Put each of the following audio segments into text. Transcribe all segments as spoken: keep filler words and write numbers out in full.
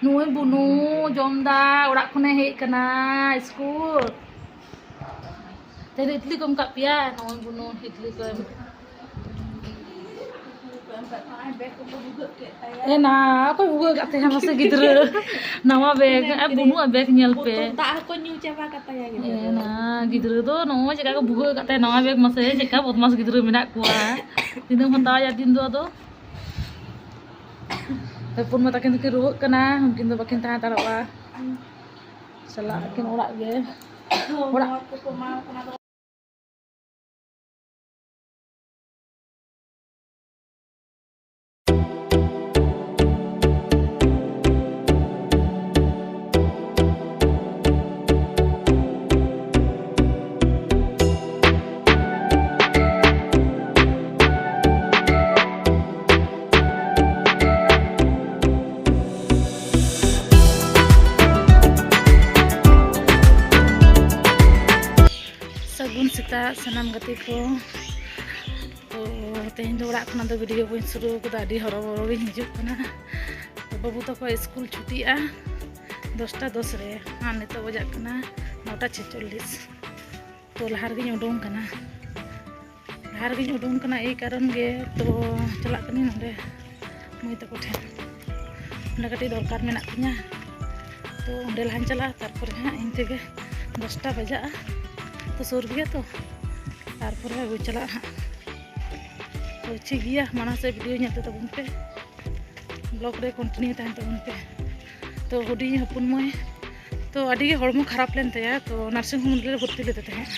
ᱱᱩᱭ ᱵᱩᱱᱩ ᱡᱚᱢ ᱫᱟ, ᱚᱲᱟᱜ ᱠᱷᱚᱱᱮ ᱦᱮᱡ ᱠᱟᱱᱟ ᱥᱠᱩᱞ᱾ ᱛᱮᱦᱮᱧ ᱫᱚ ᱤᱰᱞᱤ ᱠᱚ ᱮᱢ ᱠᱟᱜ ᱯᱮᱭᱟ? ᱱᱩᱭ ᱵᱩᱱᱩ ᱤᱰᱞᱤ ᱠᱚ ᱮᱢ᱾ ᱮ ᱱᱟ, ᱚᱠᱚᱭ ᱵᱷᱩᱜᱟᱹᱜ ᱠᱟᱜ ᱛᱟᱭᱟ ᱢᱟᱥᱮ ᱜᱤᱫᱽᱨᱟᱹ? ᱱᱟᱣᱟ ᱵᱮᱜᱽ, ᱟᱨ ᱵᱩᱱᱩᱣᱟᱜ ᱵᱮᱜᱽ ᱧᱮᱞ ᱯᱮ᱾ ᱵᱚᱛᱚᱞ ᱫᱟᱜ ᱦᱚᱸᱠᱚ ᱧᱩ ᱪᱟᱵᱟ ᱠᱟᱜ ᱛᱟᱭᱟ ᱜᱤᱫᱽᱨᱟᱹ᱾ ᱮ ᱱᱟ, ᱜᱤᱫᱽᱨᱟᱹ ᱫᱚ ᱱᱚᱜᱼᱚᱭ ᱪᱮᱫᱠᱟ ᱠᱚ ᱵᱷᱩᱜᱟᱹᱜ ᱠᱟᱜ ᱛᱟᱭᱟ ᱱᱟᱣᱟ ᱵᱮᱜᱽ, ᱢᱟᱥᱮ ᱪᱮᱫᱠᱟ ᱵᱚᱫᱢᱟᱥ ᱜᱤᱫᱽᱨᱟᱹ ᱢᱮᱱᱟᱜ ᱠᱚᱣᱟ᱾ ᱛᱤᱱᱟᱹᱜ ᱮᱢ ᱦᱟᱛᱟᱣᱟ ᱫᱤᱱ ᱫᱚ ᱟᱫᱚ᱾ ᱦᱚᱯᱚᱱ ᱢᱟ ᱛᱟᱹᱠᱤᱱ ᱫᱚᱠᱤᱱ ᱨᱩᱣᱟᱹᱜ ᱠᱟᱱᱟ, ᱩᱱᱠᱤᱱ ᱫᱚ ᱵᱟᱹᱠᱤᱱ ᱛᱟᱦᱮᱸ ᱦᱟᱛᱟᱲᱚᱜᱼᱟ᱾ ᱪᱟᱞᱟᱜ ᱟᱹᱠᱤᱱ ᱚᱲᱟᱜ ᱜᱮ᱾ ᱚᱲᱟᱜ᱾ ᱥᱟᱹᱜᱩᱱ ᱥᱮᱛᱟᱜ ᱥᱟᱱᱟᱢ ᱜᱟᱛᱮ ᱠᱚ᱾ ᱛᱚ, ᱛᱮᱦᱮᱧ ᱫᱚ ᱚᱲᱟᱜ ᱠᱷᱚᱱᱟᱜ ᱫᱚ ᱵᱷᱤᱰᱤᱭᱳ ᱵᱟᱹᱧ ᱥᱩᱨᱩ ᱠᱟᱫᱟ, ᱟᱹᱰᱤ ᱦᱚᱨᱚᱵᱚᱨᱚ ᱜᱤᱧ ᱦᱤᱡᱩᱜ ᱠᱟᱱᱟ᱾ ᱛᱚ, ᱵᱟᱹᱵᱩ ᱛᱟᱠᱚ ᱥᱠᱩᱞ ᱪᱷᱩᱴᱤᱜᱼᱟ ᱫᱚᱥᱴᱟ ᱫᱚᱥ ᱨᱮ, ᱟᱨ ᱱᱤᱛᱚᱜ ᱵᱟᱡᱟᱜ ᱠᱟᱱᱟ ᱱᱚᱴᱟ ᱪᱷᱮᱪᱚᱞᱞᱤᱥ᱾ ᱛᱚ, ᱞᱟᱦᱟ ᱨᱮᱜᱮᱧ ᱩᱰᱩᱝ ᱠᱟᱱᱟ, ᱞᱟᱦᱟ ᱨᱮᱜᱮᱧ ᱩᱰᱩᱝ ᱠᱟᱱᱟ, ᱮᱭ ᱠᱟᱨᱚᱱ ᱜᱮ, ᱛᱚ, ᱪᱟᱞᱟᱜ ᱠᱟᱹᱱᱟᱹᱧ ᱱᱚᱰᱮ ᱢᱟᱹᱭ ᱛᱟᱠᱚ ᱴᱷᱮᱱ, ᱚᱸᱰᱮ ᱠᱟᱹᱴᱤᱡ ᱫᱚᱨᱠᱟᱨ ᱢᱮᱱᱟᱜ ᱛᱤᱧᱟ᱾ ᱛᱚ, ᱚᱸᱰᱮ ᱞᱟᱦᱟᱧ ᱪᱟᱞᱟᱜᱼᱟ, ᱛᱟᱨᱯᱚᱨᱮ ᱦᱟᱸᱜ ᱤᱧ ᱛᱮᱜᱮ ᱫᱚᱥᱴᱟ ᱵᱟᱡᱟᱜᱼᱟ, ᱛᱚ, ᱥᱩᱨ ᱜᱮᱭᱟ ᱛᱚ, ᱛᱟᱨᱯᱚᱨᱮ ᱟᱹᱜᱩ ᱪᱟᱞᱟᱜᱼᱟ ᱦᱟᱸᱜ᱾ ᱛᱚ, ᱴᱷᱤᱠ ᱜᱮᱭᱟ, ᱢᱟᱲᱟᱝ ᱥᱮᱫ ᱵᱷᱤᱰᱤᱭᱳ ᱧᱮᱞ ᱛᱮ ᱛᱟᱵᱚᱱ ᱯᱮ, ᱵᱞᱚᱜ ᱨᱮ ᱠᱚᱱᱴᱤᱱᱤᱭᱩ ᱛᱟᱦᱮᱱ ᱛᱟᱵᱚᱱ ᱯᱮ᱾ ᱛᱚ, ᱦᱩᱰᱤᱧ ᱦᱚᱯᱚᱱ ᱢᱟᱹᱭ ᱛᱚ ᱟᱹᱰᱤ ᱜᱮ ᱦᱚᱲᱢᱚ ᱠᱷᱟᱨᱟᱯ ᱞᱮᱱ ᱛᱟᱭᱟ, ᱛᱚ ᱱᱟᱨᱥᱤᱝ ᱦᱳᱢ ᱨᱮᱞᱮ ᱵᱷᱚᱨᱛᱤ ᱞᱮᱫᱮ ᱛᱟᱦᱮᱸᱫ᱾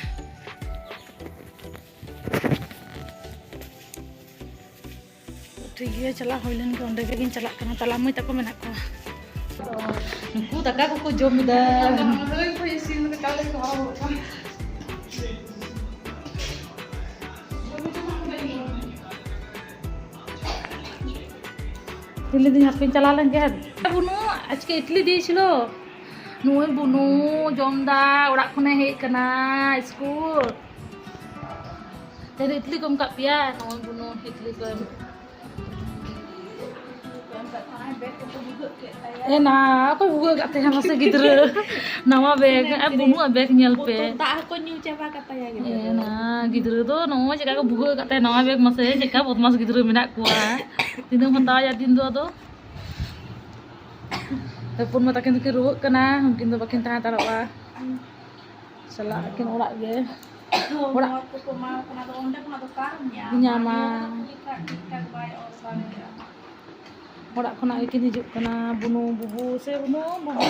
ᱴᱷᱤᱠ ᱜᱮᱭᱟ, ᱪᱟᱞᱟᱣ ᱦᱩᱭ ᱞᱮᱱ ᱜᱮ, ᱚᱸᱰᱮ ᱜᱮᱞᱤᱧ ᱪᱟᱞᱟᱜ ᱠᱟᱱᱟ, ᱛᱟᱞᱟ ᱢᱟᱹᱭ ᱛᱟᱠᱚ ᱢᱮᱱᱟᱜ ᱠᱚᱣᱟ᱾ ᱱᱩᱠᱩ ᱫᱟᱠᱟ ᱠᱚᱠᱚ ᱡᱚᱢ ᱮᱫᱟ᱾ ᱞᱟᱹᱭᱫᱟᱹᱧ ᱦᱟᱯᱮᱧ ᱪᱟᱞᱟᱣ ᱞᱮᱱ ᱜᱮ᱾ ᱵᱩᱱᱩ ᱟᱡᱠᱮ ᱤᱰᱞᱤ ᱫᱤᱭᱮ ᱪᱷᱤᱞ᱾ ᱱᱩᱭ ᱵᱩᱱᱩ ᱡᱚᱢ ᱫᱟ, ᱚᱲᱟᱜ ᱠᱷᱚᱱᱮ ᱦᱮᱡ ᱠᱟᱱᱟ ᱥᱠᱩᱞ᱾ ᱛᱮᱦᱮᱧ ᱫᱚ ᱤᱰᱞᱤ ᱠᱚ ᱮᱢ ᱠᱟᱜ ᱯᱮᱭᱟ? ᱱᱩᱭ ᱵᱩᱱᱩ ᱤᱰᱞᱤ ᱠᱚ ᱮᱢ᱾ ᱮ ᱱᱟ, ᱚᱠᱚᱭ ᱵᱷᱩᱜᱟᱹᱜ ᱠᱟᱜ ᱛᱟᱭᱟ ᱢᱟᱥᱮ ᱜᱤᱫᱽᱨᱟᱹ? ᱱᱟᱣᱟ ᱵᱮᱜᱽ, ᱟᱨ ᱵᱩᱱᱩᱣᱟᱜ ᱵᱮᱜᱽ ᱧᱮᱞ ᱯᱮ᱾ ᱵᱚᱛᱚᱞ ᱫᱟᱜ ᱦᱚᱸᱠᱚ ᱧᱩ ᱪᱟᱵᱟ ᱠᱟᱜ ᱛᱟᱭᱟ ᱜᱤᱫᱽᱨᱟᱹ ᱮ ᱫᱚ᱾ ᱱᱟ, ᱜᱤᱫᱽᱨᱟᱹ ᱫᱚ ᱱᱚᱜᱼᱚᱭ ᱪᱮᱫᱠᱟ ᱠᱚ ᱵᱷᱩᱜᱟᱹᱜ ᱠᱟᱜ ᱛᱟᱭᱟ ᱱᱟᱣᱟ ᱵᱮᱜᱽ, ᱢᱟᱥᱮ ᱪᱮᱫᱠᱟ ᱵᱚᱫᱢᱟᱥ ᱜᱤᱫᱽᱨᱟᱹ ᱢᱮᱱᱟᱜ ᱠᱚᱣᱟ᱾ ᱛᱤᱱᱟᱹᱜ ᱮᱢ ᱦᱟᱛᱟᱣᱟ ᱫᱤᱱ ᱫᱚ ᱟᱫᱚ᱾ ᱦᱚᱯᱚᱱ ᱢᱟ ᱛᱟᱹᱠᱤᱱ ᱫᱚᱠᱤᱱ ᱨᱩᱣᱟᱹᱜ ᱠᱟᱱᱟ, ᱩᱱᱠᱤᱱ ᱫᱚ ᱵᱟᱹᱠᱤᱱ ᱛᱟᱦᱮᱸ ᱦᱟᱛᱟᱲᱚᱜᱼᱟ᱾ ᱪᱟᱞᱟᱜ ᱟᱹᱠᱤᱱ ᱚᱲᱟᱜ ᱜᱮ᱾ ᱚᱲᱟᱜ ᱢᱚᱡᱽ ᱠᱚᱠᱚ ᱮᱢᱟ ᱠᱚ ᱠᱟᱱᱟ, ᱟᱫᱚ ᱚᱸᱰᱮ ᱠᱷᱚᱱᱟᱜ ᱫᱚ ᱚᱠᱟᱨᱮᱢ ᱧᱟᱢᱟ? ᱧᱟᱢᱟ᱾ ᱱᱤᱭᱟᱹ ᱫᱚ ᱴᱷᱤᱠ ᱴᱷᱟᱠ, ᱴᱷᱤᱠ ᱴᱷᱟᱠ ᱵᱟᱭ ᱚᱞ ᱫᱟᱲᱮᱭᱟᱜᱼᱟ᱾ ᱚᱲᱟᱜ ᱠᱷᱚᱱᱟᱜ ᱜᱮᱠᱤᱱ ᱦᱤᱡᱩᱜ ᱠᱟᱱᱟ, ᱵᱩᱱᱩ ᱵᱩᱵᱩ ᱥᱮ ᱵᱩᱱᱩ ᱵᱩᱵᱩ,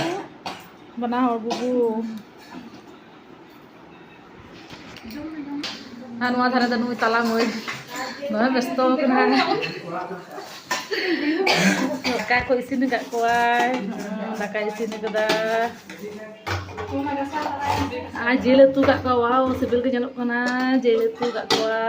ᱵᱟᱱᱟ ᱦᱚᱲ ᱵᱩᱵᱩ᱾ ᱟᱨ ᱱᱚᱣᱟ ᱫᱷᱟᱨᱮ ᱫᱚ ᱱᱩᱭ ᱛᱟᱞᱟ ᱢᱟᱹᱭ ᱫᱚᱢᱮ ᱵᱮᱥᱛᱚ ᱠᱟᱱᱟ᱾ ᱫᱟᱠᱟ ᱠᱚ ᱤᱥᱤᱱ ᱟᱠᱟᱫ ᱠᱚᱣᱟᱭ, ᱫᱟᱠᱟᱭ ᱤᱥᱤᱱ ᱟᱠᱟᱫᱟ᱾ ᱟᱨ ᱡᱤᱞ ᱩᱛᱩ ᱠᱟᱜ ᱠᱚᱣᱟ, ᱣᱟᱣ, ᱥᱤᱵᱤᱞ ᱜᱮ ᱧᱮᱞᱚᱜ ᱠᱟᱱᱟ᱾ ᱡᱤᱞ ᱩᱛᱩ ᱠᱟᱜ ᱠᱚᱣᱟ᱾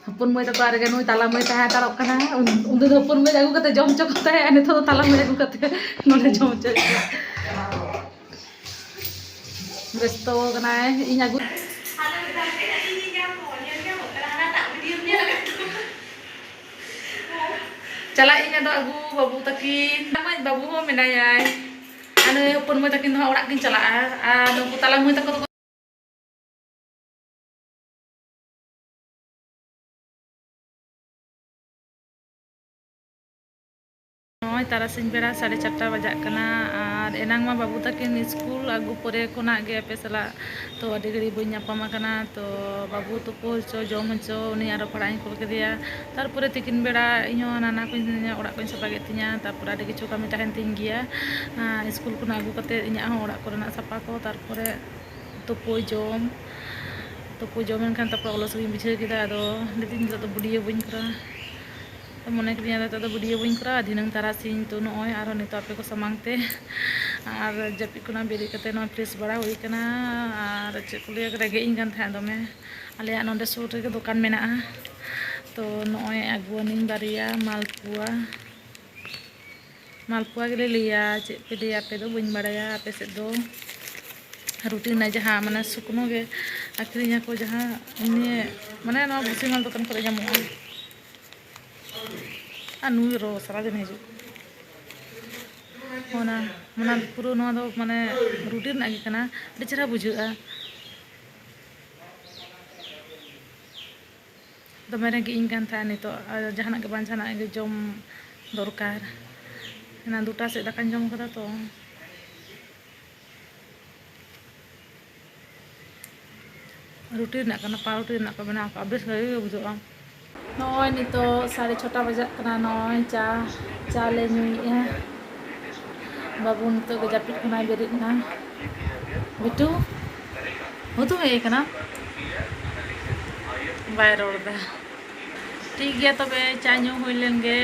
ᱦᱚᱯᱚᱱ ᱢᱟᱹᱭ ᱛᱟᱠᱚ ᱟᱨ ᱜᱮ ᱱᱩᱭ ᱛᱟᱞᱟ ᱢᱟᱹᱭ ᱛᱟᱦᱮᱸ ᱦᱟᱛᱟᱲᱚᱜ ᱠᱟᱱᱟ᱾ ᱩᱱ-, ᱩᱱᱫᱤᱱ ᱫᱚ ᱦᱚᱯᱚᱱ ᱢᱟᱹᱭ ᱟᱹᱜᱩ ᱠᱟᱛᱮ ᱡᱚᱢ ᱦᱚᱪᱚ ᱠᱚ ᱛᱟᱦᱮᱸᱫ, ᱟᱨ ᱱᱤᱛᱚᱜ ᱫᱚ ᱛᱟᱞᱟ ᱢᱟᱹᱭ ᱟᱹᱜᱩ ᱠᱟᱛᱮ ᱱᱚᱰᱮ ᱡᱚᱢ ᱦᱚᱪᱚᱭᱮᱫ ᱠᱚᱣᱟ᱾ ᱵᱮᱥᱛᱚ ᱠᱟᱱᱟᱭ, ᱤᱧ ᱟᱹᱜᱩ᱾ ᱪᱟᱞᱟᱜ ᱤᱧ ᱟᱫᱚ ᱟᱹᱜᱩ ᱵᱟᱹᱵᱩ ᱛᱟᱹᱠᱤᱱ᱾ ᱵᱟᱹᱵᱩ ᱦᱚᱸ ᱢᱮᱱᱟᱭᱟᱭ᱾ ᱟᱨ ᱱᱩᱭ ᱦᱚᱯᱚᱱ ᱢᱟᱹᱭ ᱛᱟᱹᱠᱤᱱ ᱫᱚ ᱦᱟᱸᱜ ᱚᱲᱟᱜ ᱠᱤᱱ ᱪᱟᱞᱟᱜᱼᱟ᱾ ᱟᱨ ᱱᱩᱠᱩ ᱛᱟᱞᱟ ᱢᱟᱹᱭ ᱛᱟᱠᱚ ᱫᱚᱠᱚ ᱱᱚᱜᱼᱚᱭ ᱛᱟᱨᱟᱥᱤᱧ ᱵᱮᱲᱟ ᱥᱟᱲᱮ ᱪᱟᱨᱴᱟ ᱵᱟᱡᱟᱜ ᱠᱟᱱᱟ᱾ ᱟᱨ ᱮᱱᱟᱝ ᱢᱟ ᱵᱟᱹᱵᱩ ᱛᱟᱹᱠᱤᱱ ᱥᱠᱩᱞ ᱟᱹᱜᱩ ᱯᱚᱨᱮ ᱠᱷᱚᱱᱟᱜ ᱜᱮ ᱟᱯᱮ ᱥᱟᱞᱟᱜ ᱛᱚ ᱟᱹᱰᱤ ᱜᱷᱟᱹᱲᱤᱡ ᱵᱟᱹᱧ ᱧᱟᱯᱟᱢ ᱟᱠᱟᱱᱟ᱾ ᱛᱚ ᱵᱟᱹᱵᱩ ᱛᱩᱯᱩ ᱦᱚᱪᱚ, ᱡᱚᱢ ᱦᱚᱪᱚ, ᱩᱱᱤ ᱟᱨᱚ ᱯᱟᱲᱦᱟᱜ ᱤᱧ ᱠᱩᱞ ᱠᱮᱫᱮᱭᱟ᱾ ᱛᱟᱨᱯᱚᱨᱮ ᱛᱤᱠᱤᱱ ᱵᱮᱲᱟ ᱤᱧ ᱦᱚᱸ ᱱᱟᱱᱟ ᱠᱚᱧ, ᱚᱲᱟᱜ ᱠᱚᱧ ᱥᱟᱯᱷᱟ ᱠᱮᱫ ᱛᱤᱧᱟ᱾ ᱛᱟᱨᱯᱚᱨᱮ ᱟᱹᱰᱤ ᱠᱤᱪᱷᱩ ᱠᱟᱹᱢᱤ ᱛᱟᱦᱮᱱ ᱛᱤᱧ ᱜᱮᱭᱟ᱾ ᱟᱨ ᱥᱠᱩᱞ ᱠᱷᱚᱱᱟᱜ ᱟᱹᱜᱩ ᱠᱟᱛᱮ ᱤᱧᱟᱹᱜ ᱦᱚᱸ ᱚᱲᱟᱜ ᱠᱚᱨᱮᱱᱟᱜ ᱥᱟᱯᱷᱟ ᱠᱚ, ᱛᱟᱨᱯᱚᱨᱮ ᱛᱩᱯᱩ ᱡᱚᱢ, ᱛᱩᱯᱩ ᱡᱚᱢ ᱮᱱᱠᱷᱟᱱ ᱛᱟᱨᱯᱚᱨᱮ ᱚᱞᱚᱥ ᱜᱤᱧ ᱵᱩᱡᱷᱟᱹᱣ ᱠᱮᱫᱟ᱾ ᱟᱫᱚ ᱞᱟᱹᱭᱫᱟᱹᱧ ᱱᱤᱛᱚᱜ ᱫᱚ video ᱵᱟᱹᱧ ᱠᱚᱨᱟᱣᱟ᱾ ᱢᱚᱱᱮ ᱠᱤᱫᱤᱧᱟ ᱱᱤᱛᱚᱜ ᱫᱚ video ᱵᱟᱹᱧ ᱠᱚᱨᱟᱣᱟ, ᱫᱷᱤᱱᱟᱹᱝ ᱛᱟᱨᱟᱥᱤᱧ ᱛᱚ ᱱᱚᱜᱼᱚᱭ ᱟᱨᱦᱚᱸ ᱱᱤᱛᱚᱜ ᱟᱯᱮ ᱠᱚ ᱥᱟᱢᱟᱝ ᱛᱮ ᱟᱨ ᱡᱟᱹᱯᱤᱫ ᱠᱷᱚᱱᱟᱜ ᱵᱮᱨᱮᱫ ᱠᱟᱛᱮ ᱱᱚᱜᱼᱚᱭ fresh ᱵᱟᱲᱟ ᱦᱩᱭ ᱠᱟᱱᱟ᱾ ᱟᱨ ᱪᱮᱫ ᱠᱚ ᱞᱟᱹᱭᱟ, ᱨᱮᱸᱜᱮᱡ ᱤᱧ ᱠᱟᱱ ᱛᱟᱦᱮᱸᱫ ᱫᱚᱢᱮ᱾ ᱟᱞᱮᱭᱟᱜ ᱱᱚᱰᱮ ᱥᱩᱨ ᱨᱮᱜᱮ ᱫᱚᱠᱟᱱ ᱢᱮᱱᱟᱜᱼᱟ, ᱛᱚ ᱱᱚᱜᱼᱚᱭ ᱟᱹᱜᱩᱣᱟᱹᱱᱤᱧ ᱵᱟᱨᱭᱟ ᱢᱟᱞᱯᱩᱣᱟ᱾ ᱢᱟᱞᱯᱩᱣᱟ ᱜᱮᱞᱮ ᱞᱟᱹᱭᱟ, ᱪᱮᱫ ᱯᱮ ᱞᱟᱹᱭᱟ ᱟᱯᱮ ᱫᱚ, ᱵᱟᱹᱧ ᱵᱟᱲᱟᱭᱟ ᱟᱯᱮ ᱥᱮᱫ ᱫᱚ᱾ ᱨᱩᱴᱤ ᱨᱮᱱᱟᱜ ᱡᱟᱦᱟᱸ ᱢᱟᱱᱮ ᱥᱩᱠᱱᱚ ᱜᱮ ᱟᱹᱠᱷᱨᱤᱧᱟᱠᱚ, ᱡᱟᱦᱟᱸ ᱮᱢᱱᱤ ᱢᱟᱱᱮ ᱱᱚᱣᱟ ᱵᱷᱩᱥᱤᱢᱟᱞ ᱫᱚᱠᱟᱱ ᱠᱚᱨᱮ ᱧᱟᱢᱚᱜᱼᱟ᱾ ᱟᱨ ᱱᱩᱭ ᱨᱚ ᱥᱟᱨᱟᱫᱤᱱ ᱦᱤᱡᱩᱜ᱾ ᱚᱱᱟ ᱚᱱᱟ ᱯᱩᱨᱟᱹ ᱱᱚᱣᱟ ᱫᱚ ᱢᱟᱱᱮ ᱨᱩᱴᱤ ᱨᱮᱱᱟᱜ ᱜᱮ ᱠᱟᱱᱟ, ᱟᱹᱰᱤ ᱪᱮᱦᱨᱟ ᱵᱩᱡᱷᱟᱹᱜᱼᱟ᱾ ᱫᱚᱢᱮ ᱨᱮᱸᱜᱮᱡ ᱤᱧ ᱠᱟᱱ ᱛᱟᱦᱮᱸᱫ ᱱᱤᱛᱚᱜ, ᱟᱨ ᱡᱟᱦᱟᱱᱟᱜ ᱜᱮ ᱵᱟᱝ ᱡᱟᱦᱟᱱᱟᱜ ᱜᱮ ᱡᱚᱢ ᱫᱚᱨᱠᱟᱨ᱾ ᱮᱱᱟᱝ ᱫᱩᱴᱟ ᱥᱮᱫ ᱫᱟᱠᱟᱧ ᱡᱚᱢ ᱠᱟᱫᱟ ᱛᱚ᱾ ᱨᱩᱴᱤ ᱨᱮᱱᱟᱜ ᱠᱟᱱᱟ, ᱯᱟᱣᱨᱩᱴᱤ ᱨᱮᱱᱟᱜ ᱠᱚ ᱵᱮᱱᱟᱣ ᱠᱟᱜᱼᱟ, ᱵᱮᱥ ᱵᱷᱟᱜᱮ ᱜᱮ ᱵᱩᱡᱷᱟᱹᱜᱼᱟ᱾ ᱱᱚᱜᱼᱚᱭ ᱱᱤᱛᱚᱜ ᱥᱟᱲᱮ ᱪᱷᱚᱴᱟ ᱵᱟᱡᱟᱜ ᱠᱟᱱᱟ᱾ ᱱᱚᱜᱼᱚᱭ ᱪᱟ, ᱪᱟ ᱞᱮ ᱧᱩᱭᱮᱫᱼᱟ᱾ ᱵᱟᱹᱵᱩ ᱱᱤᱛᱚᱜ ᱜᱮ ᱡᱟᱹᱯᱤᱫ ᱠᱷᱚᱱᱟᱜ ᱵᱮᱨᱮᱫ ᱮᱱᱟ᱾ ᱵᱤᱴᱩ, ᱦᱩᱛᱩᱢ ᱦᱮᱡ ᱠᱟᱱᱟ? ᱵᱟᱭ ᱨᱚᱲ ᱮᱫᱟ᱾ ᱴᱷᱤᱠ ᱜᱮᱭᱟ, ᱛᱚᱵᱮ ᱪᱟ ᱧᱩ ᱦᱩᱭ ᱞᱮᱱ ᱜᱮ᱾